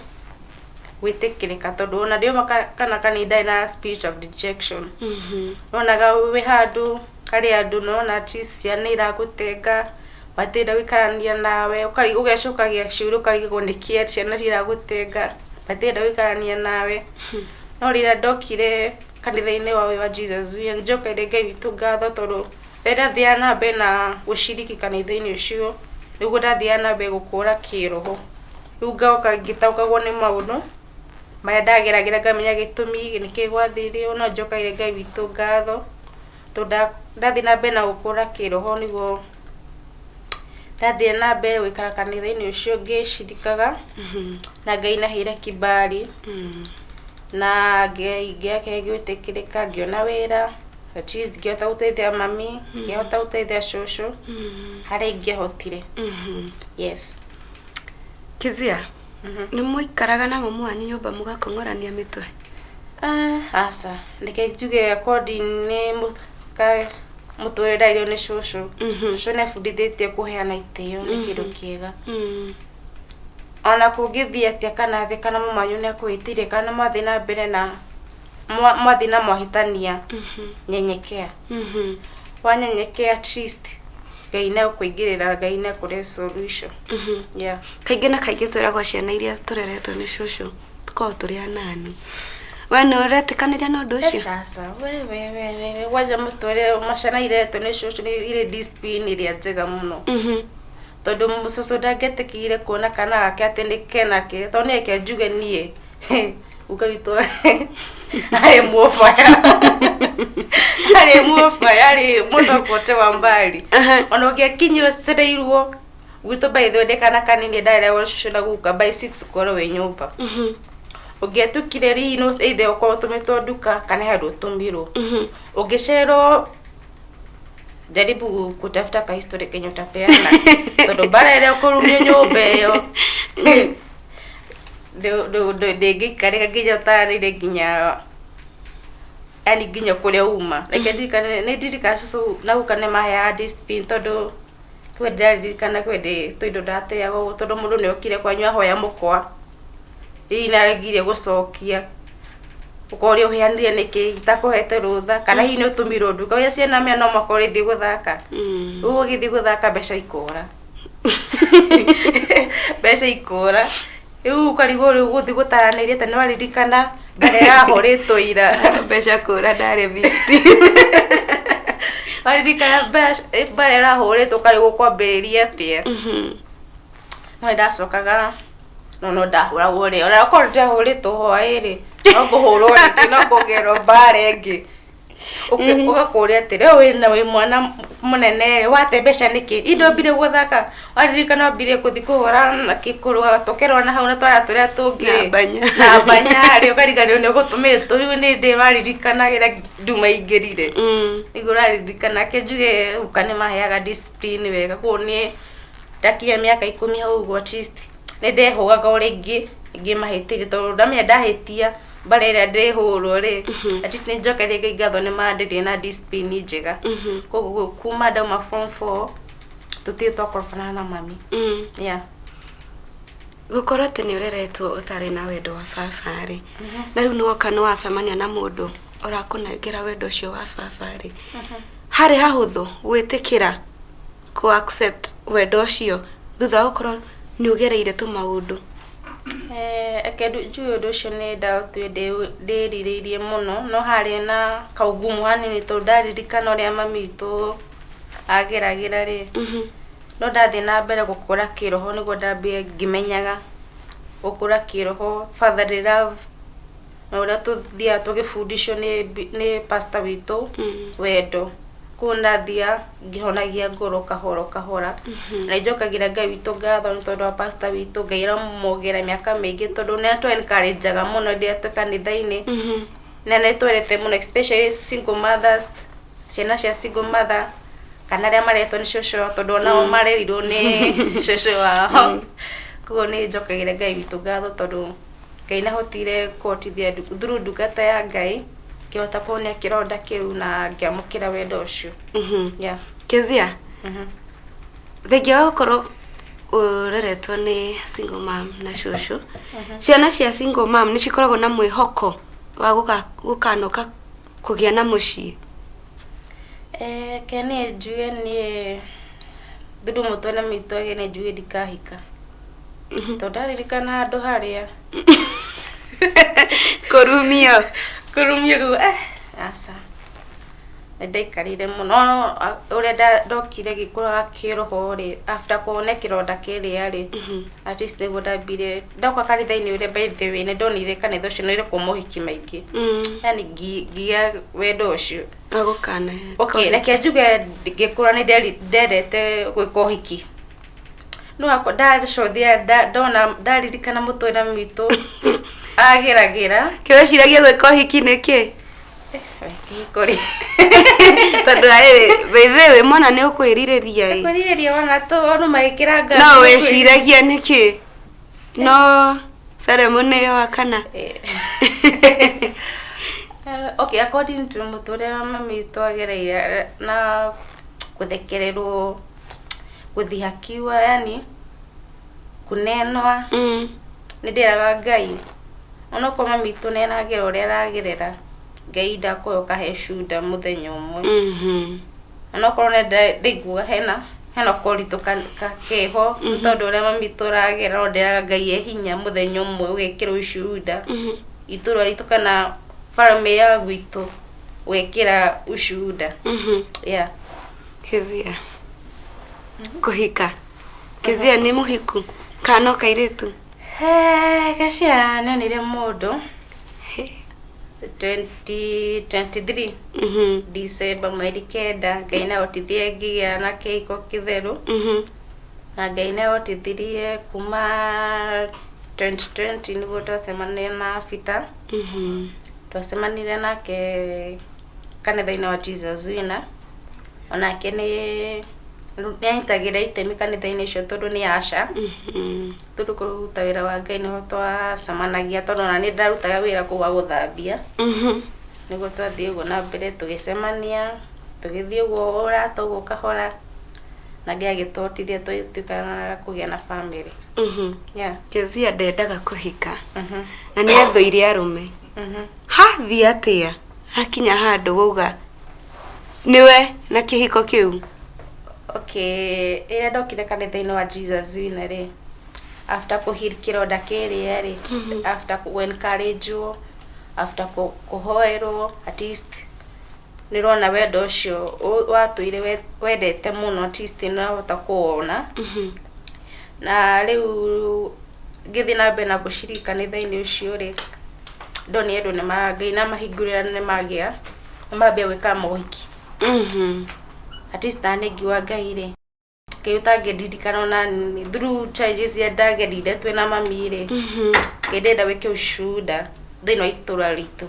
gwĩtĩkĩrĩka, tondũ ona ndĩũma kana kanini ndarĩ na spirit of rejection. Wonaga wĩ handũ harĩ andũ nona at least ciana iragũtenga, matirenda gũikarania nawe, ũgecokagia ciũria ũkarigwo nĩkĩ ciana ciragũtenga, matirenda gũikarania nawe. No rĩrĩa ndokire kanitha-inĩ wa Jesus Winner, nĩ njokeire Ngai witũ ngatho tondũ rĩrĩa ndathiaga na mbere na gũciriki kanitha-inĩ ũcio nĩguo ndathiaga na mbere gũkũra kĩroho. Rĩu ngoka ngĩtaũkagwo nĩ maũndũ. Marĩa ndageragĩra ngamenya gĩtũmi nĩkĩ gwathire ũũ, no njokagia Ngai witũ ngatho, tondũ ndathiĩ na mbere na gũkũra kĩroho nĩguo ndathire na mbere gũikara kanitha-inĩ ũcio ngĩcirikaga, na Ngai nĩaheire kibali, na Ngai ngĩake gwĩtĩkĩrĩka ngĩona wĩra, at least ngĩhota gũteithia mami, ngĩhota gũteithia cũcũ, harĩa ingĩahotire. Yes. Kezia, nĩ mũikaraga na mamu wanyu nyũmba mũgakong'orania mĩtwe? Ah, aca, reke njuge according nĩ mũtũrĩre ndaheirwo nĩ cũcũ. Cũcũ nĩ abundithĩtie kũheana itĩo nĩ kĩndũ kĩega. Ona kũngĩthiĩ atĩa kana thĩ kana mama wanyu nĩ akũhĩtĩirie kana mwathiĩ na mbere na mwathiĩ na mwahĩtania, nyenyekea. Wanyenyekea at least Ngai nĩ egũkũingĩrĩra, Ngai nĩ ekũrehe solution. Yeah. Kaingĩ na kaingĩ twĩragwo ciana iria tũreretwo nĩ cũcũ tũkoragwo tũrĩ anani. We nĩ ũretĩkanĩria na ũndũ ũcio? Aca, we we we we we kwanja mũtũrĩre ciana ireretwo nĩ cũcũ nĩ irĩ discipline ĩrĩa njega mũno. Tondũ cũcũ ndangĩetĩkĩrire kuona kana gake atĩ nĩ kena kĩ, tondũ niĩ reke njuge niĩ guka witũ arĩ mũbaya, arĩ mũbaya, arĩ mũndũ wa wa mbali. Ona ũngĩakinyirwo cereirwo gwitũ by the way ndĩ kana kanini ndareragwo nĩ cũcũ na guka by 6 ũkorwo wĩ nyũmba. Ũngĩatukire hihi no either ũkorwo ũtũmĩtwo nduka kana he handũ ũtũmirwo. Ũngĩcererwo jaribu kutafuta ka history kenye utapeana tondũ mbara ĩrĩa ũkũrumio nyũmba ĩyo ndĩngĩikarĩka nginya ũtaranĩire nginya yani nginya kũrĩa uma. Reke ndirikane, nĩ ndirikanaga cũcũ na guka nĩ maheaga discipline tondũ kwĩ ndĩraririkana kwĩ hĩndĩ tũindo ndateaga ũguo tondũ mũndũ nĩ okire kwanyu ahoya mũkwa, hihi nĩ aregire gũcokia, ũkorio ũheanire nĩkĩ itakũhete rũtha, kana hihi nĩ ũtũmirwo nduka, ũrĩa ciana mea no mũhaka ũrĩthiĩ gũthaka, rĩu ũgĩthiĩ gũthaka mbeca ikora, mbeca ikora, rĩu ũkarigwo rĩu ũgũthiĩ gũtaranĩria atĩa nĩ waririkana mbere ĩrahũrĩtwo ira. Mbeca kũra ndarĩ victim. Waririkana mbara ĩrahũrĩtwo ũkarigwo ũkwambĩrĩria atĩa. No nĩndacokaga no no ndahũragwo rĩ, ona okorwo ndiahũrĩtwo hwaĩ-rĩ, no ngũhũrwo rĩngĩ, no ngũgerwo mbara ĩngĩ. Ũgakũria atĩrĩ, we wĩna wĩ mwana mũnene rĩ, wate mbeca nĩkĩ? Ĩ ndwambire gũthaka, waririkana wambire gũthiĩ kũhũra kũrũga tũkerwo na hau na twana tũrĩa tũngĩ Na mbanya. Na mbanya rĩ, ũkariganĩrwo nĩ ũgũtũmĩtwo, rĩu nĩ ndĩ waririkanagĩra nduma ingĩrire. Nĩguo ũraririkana, reke njuge guka nĩ maheaga discipline wega, koguo niĩ ndakinyia mĩaka 10 hau ũguo at least nĩ ndehũgaga o rĩngĩ ngĩmahĩtĩria tondũ ndamenya ndahĩtia mbara ĩrĩa ndĩhũrwo rĩ, at least nĩ njokerie Ngai ngatho nĩ manderie na discipline njega. Koguo kuma ndauma form 4 tũtirĩ twakorobana na mami. Yeah. Gũkorwo atĩ nĩ ũreretwo ũtarĩ na wendo wa baba rĩ, na rĩu nĩwoka nĩ wacemania na mũndũ ũrakũnengera wendo ũcio wa baba rĩ, harĩ hahũthũ gwĩtĩkĩra kũ accept wendo ũcio thutha wa gũkorwo nĩ ũgereire tũmaũndũ? Reke njuge ũndũ ũcio nĩ ndatũire ndĩrirĩirie mũno, no harĩ na kaugumu hanini tondũ ndaririkana ũrĩa mami witũ ageragĩra rĩ, no ndathiĩ na mbere gũkũra kĩroho nĩguo ndambire ngĩmenyaga gũkũra kĩroho, fatherly love, na ũrĩa tũthiaga tũgĩbundithio nĩ pastor witũ wendo. Koguo ndathiaga ngĩhonagia ngoro kahora o kahora, na nĩ njokagĩria Ngai witũ ngatho nĩ tondũ wa pastor witũ, Ngai aromuongerera mĩaka mĩingĩ tondũ nĩ atũ encourage aga mũno rĩrĩa twĩ kanitha-inĩ, na nĩ twendete mũno especially single mothers, ciana cia single mother, kana arĩa mareretwo nĩ cũcũ wao tondũ onao marerirwo nĩ cũcũ wao. Koguo nĩ njokagĩria Ngai witũ ngatho tondũ Ngai nĩ ahotire kũhotithia through ndungata ya Ngai, ngĩhota kũhonia kĩronda kĩu na ngĩamũkĩra wendo ũcio. Yeah. Kezia, thengia wa gũkorwo ũreretwo nĩ single mom na cũcũ, ciana cia single mom nĩ cikoragwo na mwĩhoko wa gũkanoka kũgĩa na mũciĩ? Reke niĩ njuge niĩ through mũtwe na mĩtwe nĩ njuge ndikahika. Tondũ ndaririkana handũ harĩa Kũrumio. Kũrumio kũu, aca. Nĩ ndaikarire mũno no ũrĩa ndokire ngĩkũraga kĩroho rĩ, after kũhona kĩronda kĩrĩa rĩ, at least nĩguo ndambire ndoka kanitha-inĩ ũrĩa. By the way, nĩ ndonire kanitha ũcio nĩ ũrĩ mohiki maingĩ, yani ngiya wendo ũcio. Agũkana. Okay, reke njuge ngĩkũra nĩ ndendete gwĩka ũhiki, no akwa ndacothia ndona ndaririkana mũtũrĩre witũ ageragĩra. Kĩweciragia gwĩka ũhiki nĩkĩ? Kĩhiko rĩ, tondũ rĩrĩ, by the way, mwana nĩ ũkwĩrirĩria ĩ. Kwĩrirĩria wana tu onu magĩkĩra ngari. No weciragia nĩkĩ no ceremony ĩyo kana? Okay, according to mũtũrĩre wa mami witũ agereire na gũthekererwo, gũthihakiwa, yani kunenwa, nĩ ndĩraga Ngai onokorwo mami witũ nĩ aragera ũrĩa aragerera, Ngai ndakũhe ũkahe shuda mũthenya ũmwe. Onokorwo nĩ ndaiguaga hena koritũ keho tondũ ũrĩa mami witũ aragera, no ndĩraga Ngai e hinya mũthenya ũmwe ũgekĩra ushuhuda itũra ritũ kana family ya gwitũ ũgekĩra ushuhuda, yeah. Kezia kũhika, Kezia nĩ mũhiku kana no kairĩtu? He, Kecia nĩonire mũndũ 2023, December 9. Ngai nĩahotithie ngĩgĩa na kĩhiko kĩtheru, na Ngai nĩahotithirie kuma 2020 nĩguo twacemanirie na Peter. Twacemanirie nake kanitha-inĩ wa Jesus Winner. Onake nĩ nĩanyitagĩra itemi kanitha-inĩ ũcio tondũ nĩ aca, tondũ kũruta wĩra wa Ngai nĩho twacemanagia, tondũ ona nĩ ndarutaga wĩra kũu wa gũthambia. Nĩguo twathiĩ ũguo na mbere tũgĩcemania, tũgĩthiĩ ũguo ũrata ũguo kahora, na Ngai agĩtũhotithia tũgĩtuĩka kũgĩa na family, yeah. Kezia ndendaga kũhika na nĩ athũire arũme. Hathiĩ atĩa hakinya handũ wauga nĩwe na kĩhiko kĩu? Okay, ĩrĩa ndokire kanitha-inĩ wa Jesus Winner rĩ, after kũheal kĩronda kĩrĩa rĩ, after kũ encourage-wo, after kũhoerwo, at least nĩ ũrona wendo ũcio watũire wendete mũno, at least nĩ ũrahota kũwona. Na rĩu ngĩthiĩ na mbere na gũciriki kanitha-inĩ ũcio rĩ, ndonire andũ nĩ Ngai namahingũrĩra, nĩ magĩa nĩ mambia gwĩka mohiki. At least na nĩ ngiuga Ngai rĩ, Ngai ũtangĩndirikana ona nini through challenges iria ndagerire twĩna mami rĩ, Ngai ndĩrenda wĩke ushuhuda thĩinĩ wa itũra ritũ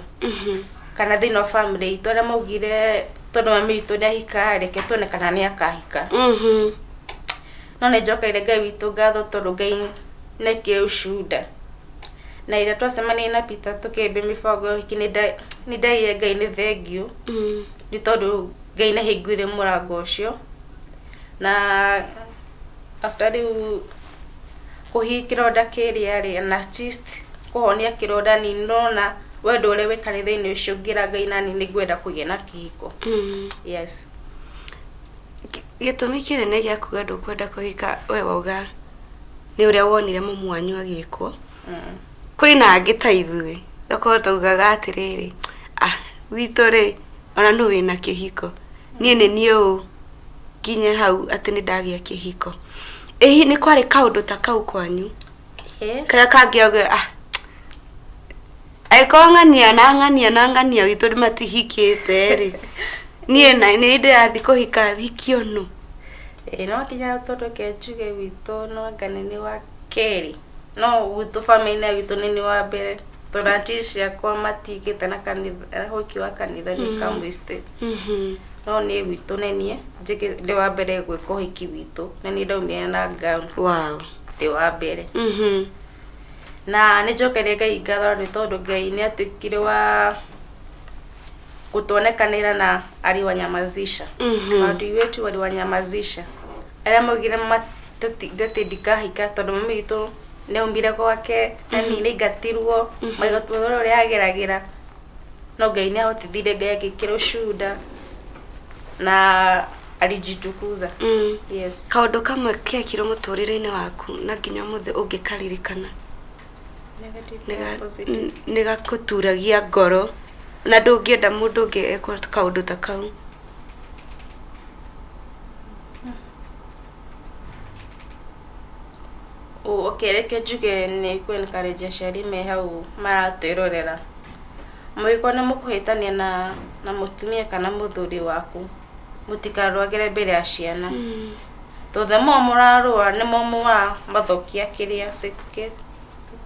kana thĩinĩ wa family itũ arĩa maugire tondũ mami witũ nĩ ahika, reke tuone kana nĩ akahika. No nĩ njokeire Ngai witũ ngatho tondũ Ngai nĩekire ushuhuda, na ĩrĩa twacemanirie na Peter tũkĩambia mĩbango ya ũhiki, nĩ ndaigire Ngai nĩ thengiũ nĩ tondũ Ngai nĩ ahingũrire mũrango ũcio. Na after rĩu kũheal kĩronda kĩrĩa rĩ, na at least kũhonia kĩronda, nĩ ndona wendo ũrĩa wĩ kanitha-inĩ ũcio, ngĩra Ngai nani nĩ ngwenda kũgĩa na kĩhiko, yes. Gĩtũmi kĩnene gĩa kuga ndũkwenda kũhika, we wauga nĩ ũrĩa wonire mamu wanyu agĩkwo. Kũrĩ na angĩ ta ithuĩ tokorwo taugaga atĩrĩrĩ, ah, witũ rĩ, ona nũ wĩna kĩhiko, niĩ nĩ niĩ ũ nginye hau atĩ nĩ ndagĩa kĩhiko? Ĩ hihi nĩ kwarĩ kaũndũ ta kau kwanyu? Ĩĩ. Karĩa kangĩauga, ah, angĩkorwo ng'ania na ng'ania na ng'ania witũ nĩ matihikĩte rĩ, niĩ na nĩ ndĩrathiĩ kũhika hikio nũ? Ĩĩ, no nginya tondũ reke njuge gwitũ no anga nĩ niĩ wa kerĩ, no gwitũ family-inĩ gwitũ nĩ niĩ wa mbere, tondũ aunty ciakwa matigĩte na kanitha, ũhiki wa kanitha nĩ kamwĩste. No niĩ gwitũ nĩ niĩ ndĩ wa mbere gwĩka ũhiki witũ, na niĩ ndaumire na gown. Ndĩ wa mbere. Na nĩ njokeire Ngai ngatho nĩ tondũ Ngai nĩ atuĩkire wa gũtuonekanĩra na aliwanyamazisha. Maadui wetu waliwanyamazisha, arĩa maugire atĩ ndikahika tondũ mami witũ nĩ aumire gwake na nĩ aingatirwo magatũra ũrĩa ageragĩra, no Ngai nĩ ahotithirie, Ngai agĩkĩra ushuhuda na alijitukuza. Yes. Kaũndũ kamwe gekirwo mũtũrĩre-inĩ waku na nginya ũmũthĩ ũngĩkaririkana Negative na positive. Nĩ gakũturagia ngoro na ndũngĩenda mũndũ ũngĩ ekwo kaũndũ ta kau. Okay, reke njuge nĩ kũ encourage aciari me hau maratwĩrorera. Mũngĩkorwo nĩ mũkũhĩtania na mũtumia kana mũthuri waku, mũtikarũagĩre mbere ya ciana. Tondũ the more mũrarũa nĩmo mũramathũkia kĩrĩa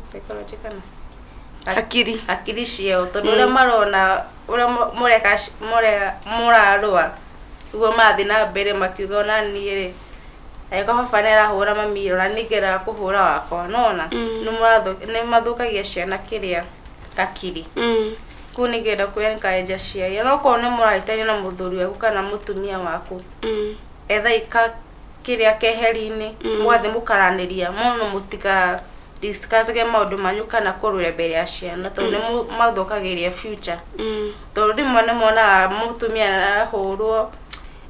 psychology kana Hakiri. Hakiri ciao, tondũ ũrĩa marona ũrĩa mũreka mũrarũa nĩguo marathiĩ na mbere makiuga, ona niĩ rĩ, angĩkorwo baba nĩ arahũra mami, ona niĩ ngĩendaga kũhũra wakwa nona. Nĩ mathũkagia ciana kĩrĩa hakiri. Kũu nĩ ngĩenda kũ encourage aciari, onokorwo nĩ mũrahĩtania na mũthuri waku kana mũtumia waku, ethai ka kĩrĩa keheri-inĩ, mũgathiĩ mũkaranĩria mũno, mũtika discuss-age maũndũ manyu kana kũrũĩra mbere ya ciana, tondũ nĩ mathũkagĩria future. Tondũ rĩmwe nĩ monaga mũtumia arahũrwo,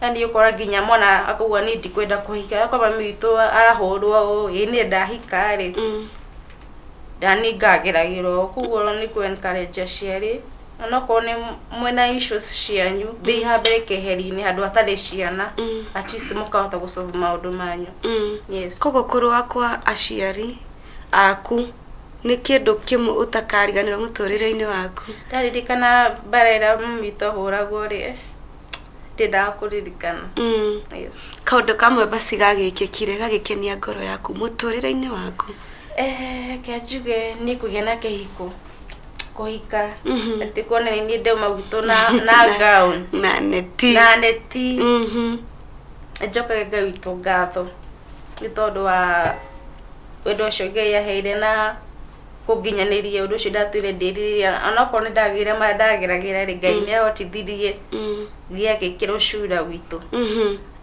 yani ũkora nginya mwana akauga, niĩ ndikwenda kũhika akorwo mami witũ arahũrwo ũũ, ĩ niĩ ndahika rĩ, nani ngageragĩrwo. Koguo nĩ kũ encourage aciari, onokorwo nĩ mwĩna issues cianyu, thiĩ ha mbere keheri-inĩ handũ hatarĩ ciana, at least mũkahota gũsolve maũndũ manyu. Yes. Koguo kũrũa kwa aciari aku nĩ kĩndũ kĩmwe ũtakariganĩrwo mũtũrĩre-inĩ waku? Ndaririkana mbara ĩrĩa mami witũ ahũragwo rĩ, ndiendaga kũririkana. Yes. Kaũndũ kamwe basi gagĩkĩkire gagĩkenia ngoro yaku mũtũrĩre-inĩ waku? Reke njuge nĩ kũgĩa na kĩhiko, kũhika, atĩ kuona nĩ niĩ ndauma gwitũ na gown na neti. Na neti. Njokagia Ngai witũ ngatho nĩ tondũ wa wendo ũcio Ngai aheire na kũnginyanĩria ũndũ ũcio ndatũire ndĩrirĩria. Onokorwo nĩ ndagĩire marĩa ndageragĩra rĩ, Ngai nĩ ahotithirie gĩakĩkĩra ũcura gwitũ,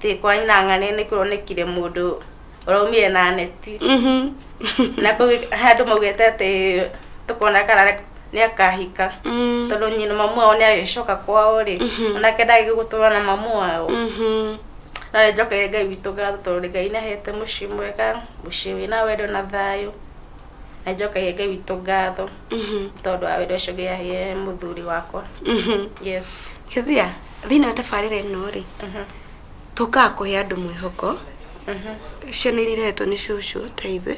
atĩ kwa nyina ng'ane nĩ kũronekire mũndũ ũraumire na neti. Na kũu handũ maugĩte atĩ tũkona kana nĩ akahika, tondũ nyina mamu wao nĩ agĩcoka kwao rĩ, onake ndagĩ gũtũra na mamu wao. Na nĩ njokeire Ngai witũ ngatho, tondũ Ngai nĩ ahete mũciĩ mwega, mũciĩ wĩna wendo na thayũ. Na njokeire Ngai witũ ngatho tondũ wa wendo ũcio Ngai aheire mũthuri wakwa. Yes. Kezia, thĩinĩ wa tabarĩra ĩno rĩ, tũkaga kũhe andũ mwĩhoko, ciana iria ireretwo nĩ cũcũ ta ithuĩ,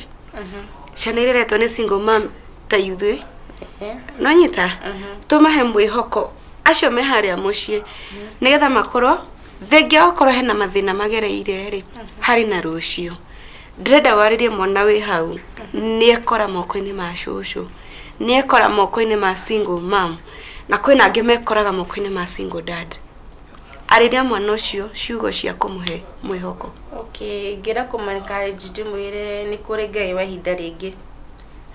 ciana iria ireretwo nĩ single mom ta ithuĩ, no nyita tũmahe mwĩhoko acio me harĩa mũciĩ, nĩgetha makorwo thengia okorwo hena mathĩna magereire rĩ, harĩ na rũciũ. Ndĩrenda warĩrie mwana wĩ hau nĩ ekora moko-inĩ ma cũcũ, nĩ ekora moko-inĩ ma single mom, na kwĩna angĩ mekoraga moko-inĩ ma single dad. Arĩria mwana ũcio ciugo cia kũmũhe mwĩhoko. Okay, ngĩenda kũmũ-encourage, ndĩmwĩre nĩ kũrĩ Ngai wa ihinda rĩngĩ,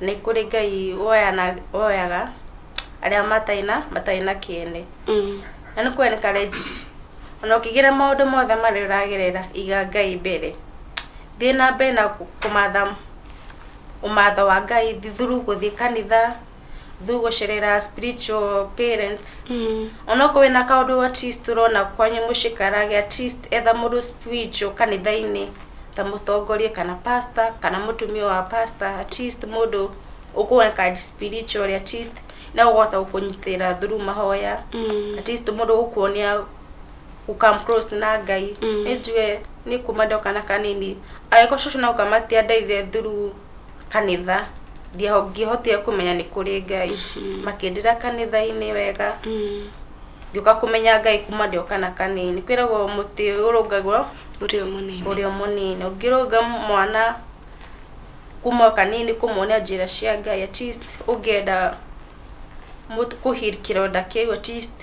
nĩ kũrĩ Ngai woyaga arĩa matarĩ na kĩene. Na nĩ kũ encourage, ona ũkĩgera maũndũ mothe marĩa ũragerera, iga Ngai mbere, thiĩ na mbere na kũmatha ũmatho wa Ngai through gũthiĩ kanitha, through gũcerera spiritual parents. Onokorwo wĩna kaũndũ at least ũrona kwanyu mũciĩ karage, at least etha mũndũ spiritual kanitha-inĩ ta mũtongoria kana pastor kana mũtumia wa pastor, at least mũndũ ũkũ encourage spiritually, at least no ũkũhota gũkũnyitĩrĩra through mahoya, at least mũndũ ũgũkuonia gũ come close na Ngai. Nĩ njuge nĩ kuma ndoka na kanini, angĩkorwo cũcũ na guka matiandaire through kanitha, ndiangĩhotire kũmenya nĩ kũrĩ Ngai. Makĩndĩra kanitha-inĩ wega, ngĩũka kũmenya Ngai kuma ndĩ o kana kanini. Kwĩragwo mũtĩ ũrũngagwo ũrĩ o mũnini. Ũrĩ o mũnini. Ũngĩrũnga mwana kuma o kanini, kũmuonia njĩra cia Ngai, at least ũngĩenda kũ heal kĩronda kĩu, at least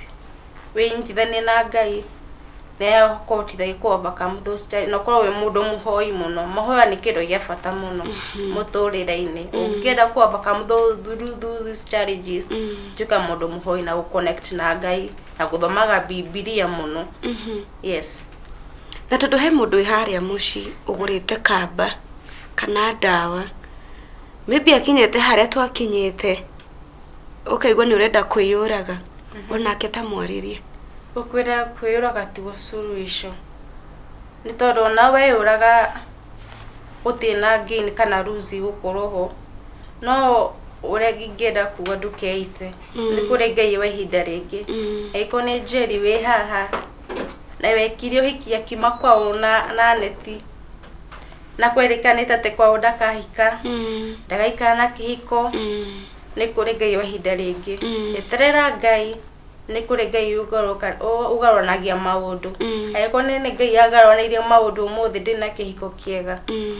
wĩnyitithanie na Ngai, nĩ akũhotithagia kũ overcome those challenges. Na ũkorwo wĩ mũndũ mũhoi mũno. Mahoya nĩ kĩndũ gĩa bata mũno mũtũrĩre-inĩ. Ũngĩenda kũ overcome through those challenges, tuĩka mũndũ mũhoi na gũ connect na Ngai na gũthomaga Bibilia mũno. Yes. Na tondũ he mũndũ wĩ harĩa mũciĩ ũgũrĩte kamba kana ndawa, maybe akinyĩte harĩa twakinyĩte, ũkaigua nĩ ũrenda kwĩyũraga, onake ta mwarĩrie. Gũkwĩra kwĩyũraga tiguo suluhisho, nĩ tondũ ona weyũraga gũtirĩ na gain kana lose gũkorwo ho. No ũrĩa ingĩenda kuga, ndũkeite. Nĩ kũrĩ Ngai wa ihinda rĩngĩ. Angĩkorwo nĩ Njeri wĩ haha na wekire ũhiki akiuma kwao na neti. Na kwerĩkanĩte atĩ kwao ndakahika, ndagaikara na kĩhiko, nĩ kũrĩ Ngai wa ihinda rĩngĩ. Eterera Ngai, nĩ kũrĩ Ngai ũgarũranagia maũndũ. Angĩkorwo nĩ Ngai agarũranĩirie maũndũ ũmũthĩ ndĩna kĩhiko kĩega,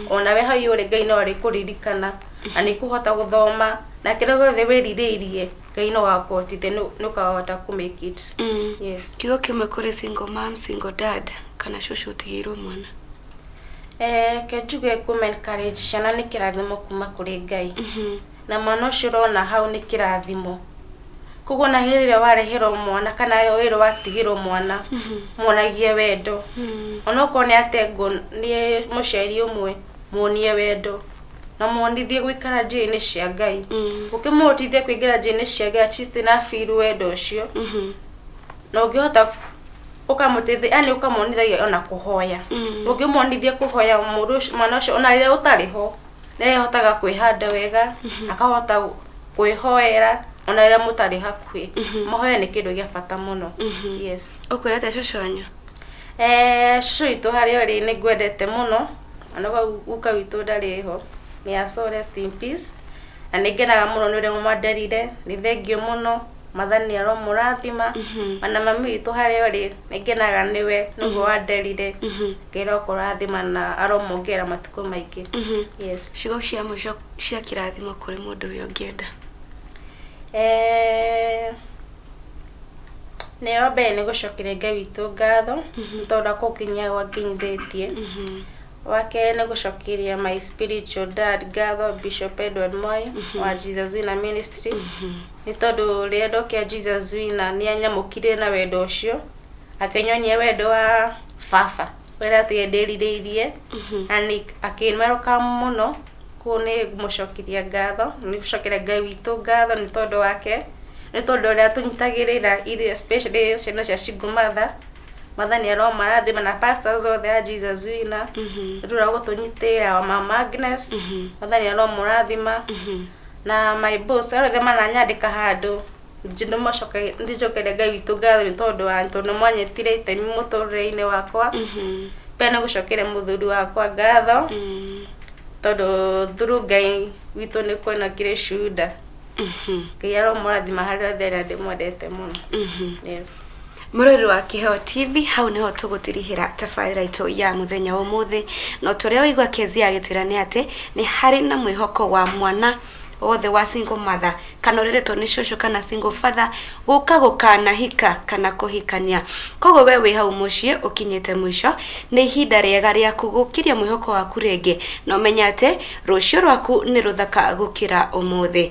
onawe hau ũrĩ Ngai no arĩkũririkana na nĩ ũkũhota gũthoma na kĩrĩa gĩothe wĩrirĩirie Ngai no akũhotithie, nĩ ũkahota kũ make it. Yes. Kiugo kĩmwe kũrĩ single mom, single dad kana cũcũ ũtigĩirwo mwana. Ke njuge kũma encourage ciana nĩ kĩrathimo kuma kũrĩ Ngai, na mwana ũcio ũrona hau nĩ kĩrathimo. Koguo ona hĩndĩ ĩrĩa wareherwo mwana kana wĩrwo watigĩrwo mwana, muonagie wendo. Onokorwo nĩ atengwo nĩ mũciari ũmwe, muonie wendo na muonithie gũikara njĩra-inĩ cia Ngai. Ũkĩmũhotithia kũingĩra njĩra-inĩ cia Ngai, at least na feel wendo ũcio, na ũngĩhota ũkamũteithia, yani ũkamuonithagia ona kũhoya. Ũngĩmuonithia kũhoya mũndũ ũcio, mwana ũcio ona rĩrĩa ũtarĩ ho nĩ arĩhotaga kwĩhanda wega, akahota kwĩhoera ona rĩrĩa mũtarĩ hakuhĩ. Mahoya nĩ kĩndũ gĩa bata mũno. Yes. Ũkwĩra atĩa cũcũ wanyu? Cũcũ witũ harĩa ũrĩ nĩ ngwendete mũno, ona guka witũ ndarĩ ho, may her soul rest in peace. Na nĩ ngenaga mũno nĩ ũrĩa mwanderire, nĩ thengiũ mũno, Mwathani aromũrathima. Ona mami witũ harĩa ũrĩ nĩ ngenaga nĩwe nĩguo wanderire, Ngai arokũrathima na aromuongerera matukũ maingĩ. Yes. Ciugo cia mũico cia kĩrathimo kũrĩ mũndũ ũrĩa ũngĩenda. Nĩ wa mbere nĩ gũcokeria Ngai witũ ngatho nĩ tondũ akũnginyia gwakinyithĩtie. Wa kerĩ nĩ gũcokeria my spiritual dad ngatho, Bishop Edward Mwai wa Jesus Winner Ministry, nĩ tondũ rĩrĩa ndokire Jesus Winner nĩ anyamũkire na wendo ũcio, akĩnyonia wendo wa baba ũrĩa ndatũire ndĩrirĩirie, na nĩ akĩ welcome mũno. Koguo nĩ ngũmũcokeria ngatho, nĩ gũcokeria Ngai witũ ngatho nĩ tondũ wake, nĩ tondũ ũrĩa tũnyitagĩrĩra ithuĩ especially ciana cia single mother. Mwathani aromarathima na pastors othe a Jesus Winner nĩ tondũ wa gũtũnyitĩrĩra, wa Mama Agnes, Mwathani aromũrathima, na my boss arĩa othe mananyandĩka handũ, ndĩcokeria Ngai witũ ngatho nĩ tondũ wa tondũ nĩ mwanyitire itemi mũtũrĩre-inĩ wakwa. Pia nĩ gũcokeria mũthuri wakwa ngatho tondũ through Ngai witũ nĩ kwenokire shuhuda. Ngai aromũrathima harĩa othe arĩa ndĩmwendete mũno. Yes. Mũrori wa Kĩheo TV, hau nĩho tũgũtirihĩra tabarĩra itũ ya mũthenya wa ũmũthĩ. No tũrĩa waigua Kezia agĩtwĩra nĩ atĩ nĩ harĩ na mwĩhoko wa mwana wothe wa single mother kana ũreretwo nĩ cũcũ kana single father gũka gũkanahika kana kũhikania. Koguo we wĩ hau mũciĩ ũkinyĩte mũico, nĩ ihinda rĩega rĩaku gũkĩria mwĩhoko waku rĩngĩ, na ũmenye atĩ rũciũ rwaku nĩ rũthaka gũkĩra ũmũthĩ.